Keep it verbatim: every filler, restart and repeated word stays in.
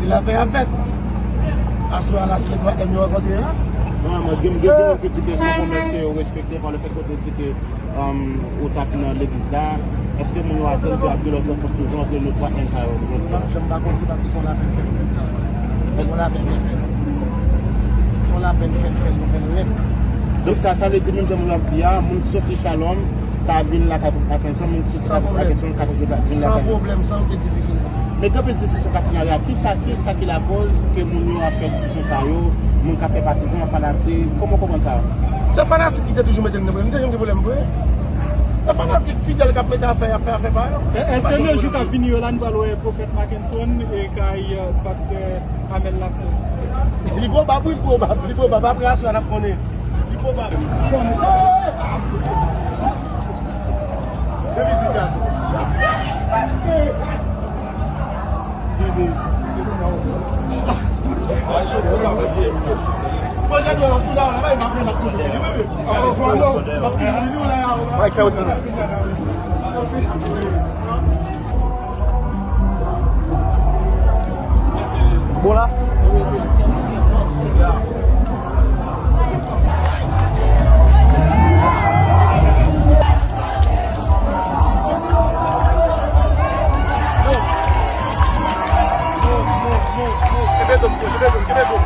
Lapè ap fèt. Aswè a la, lè twa M yo rankontre la. Non, mwen, gen, gen, gen moun ki di ke se yon pwomès ke yo respekte pa le fèt ke w te di ke, um, ou t ap nan legliz la. Èske moun yo atann ke ap gen lòt rankont toujou ant nou twa M sa yo jodi a? Non, jan m pa konn li paske se yon lapè k fèt tout tan. Se yon lapè k fèt. Se yon lapè k fèt, fèt, nou fè l nèt. Donk sa, sa vle di menm jan moun yo ap di a, moun ki soti Shalom, ka vin lakay Mackenson, moun ki soti Mackenson, ka toujou ka vin lakay. San pwoblèm, san okenn difikilte. Men gen anpil disisyon k ap fèt nan ri a. Kisa, kisa ki lakoz ke moun yo ap fè disisyon sa yo? Moun k ap fè patizan, fanatik, kòman w konprann sa? Se fanatik ki te toujou mete n nan pwoblèm. M te janm gen pwoblèm vre. Se fanatik fidèl k ap mete afè, y ap fè afè pa yo. Èske nan jou k ap vini yo la, nou pral wè Pwofèt Mackenson e kay, euh, pastè Amel Lafont? Li pwobab, wi, li pwobab, li pwobab. Apre aswè a, n ap konnen. Li pwobab. Fè vizit gason. Mike, fè wout nou. Bon la. Kenbe do m, kenbe do m, kenbe do m.